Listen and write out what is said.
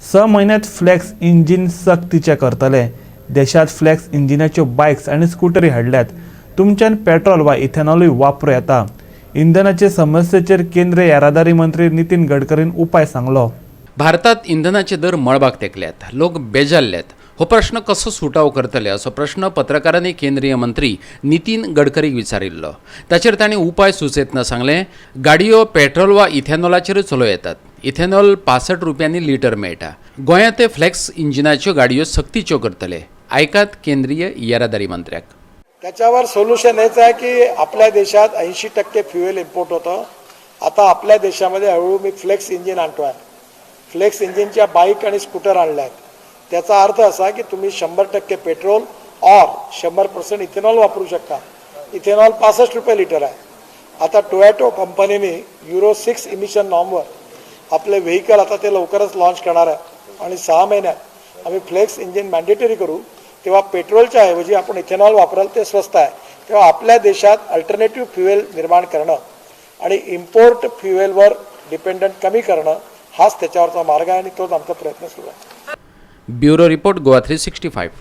6 म्हयन्यांत flax engine सक्तीचें करतले. देशांत फ्लॅक्स इंजिनाच्यो बायक्स आनी स्कुटरी हाडल्यात. तुमच्यान पेट्रोल वा इथेनॉलूय वापरूं येता. इंधनाचे समस्येचेर केंद्रीय येरादारी मंत्री नितीन गडकरीन उपाय सांगलो. भारतात इंधनाचे दर मळबाक तेकल्यात, लोक बेजारल्यात. हो प्रश्न कसो सुटावो करतले असो प्रश्न पत्रकारांनी केंद्रीय मंत्री नितीन गडकरीक विचारिल्लो. ताचेर तांणी उपाय सुचयतना सांगलें, गाडयो पेट्रोल वा इथेनॉलाचेरूच चलोवं येतात. इथेनॉल 65 रुपयांनी लिटर मेळटा. गोंयांत ते फ्लॅक्स इंजिनाच्यो गाडयो सक्तीच्यो करतले. आयकात केंद्रीय येरादारी मंत्र्याक. त्याच्यावर सोल्युशन हेच आहे की आपल्या देशात 80% फ्युएल इम्पोर्ट होतं. आता आपल्या देशामध्ये हळूहळू मी फ्लेक्स इंजिन आणतो आहे. फ्लेक्स इंजिनच्या बाईक आणि स्कूटर आणल्या आहेत. त्याचा अर्थ असा की तुम्ही 100% पेट्रोल ऑर 100% इथेनॉल वापरू शकता. इथेनॉल 65 रुपये लिटर आहे. आता टोयॅटो कंपनीने युरो 6 इमिशन नॉर्मवर आपले व्हेकल आता ते लवकरच लॉन्च करणार आहे आणि 6 महिन्यात आम्ही फ्लेक्स इंजिन मॅन्डेटरी करू. तेव्हा पेट्रोलच्या ऐवजी आपण इथेनॉल वापराल, ते स्वस्त आहे. तेव्हा आपल्या देशात अल्टरनेटिव्ह फ्युएल निर्माण करणं आणि इम्पोर्ट फ्युएलवर डिपेंडंट कमी करणं हाच त्याच्यावरचा मार्ग आहे आणि तोच आमचा प्रयत्न सुरू आहे. Bureau report, Goa 365.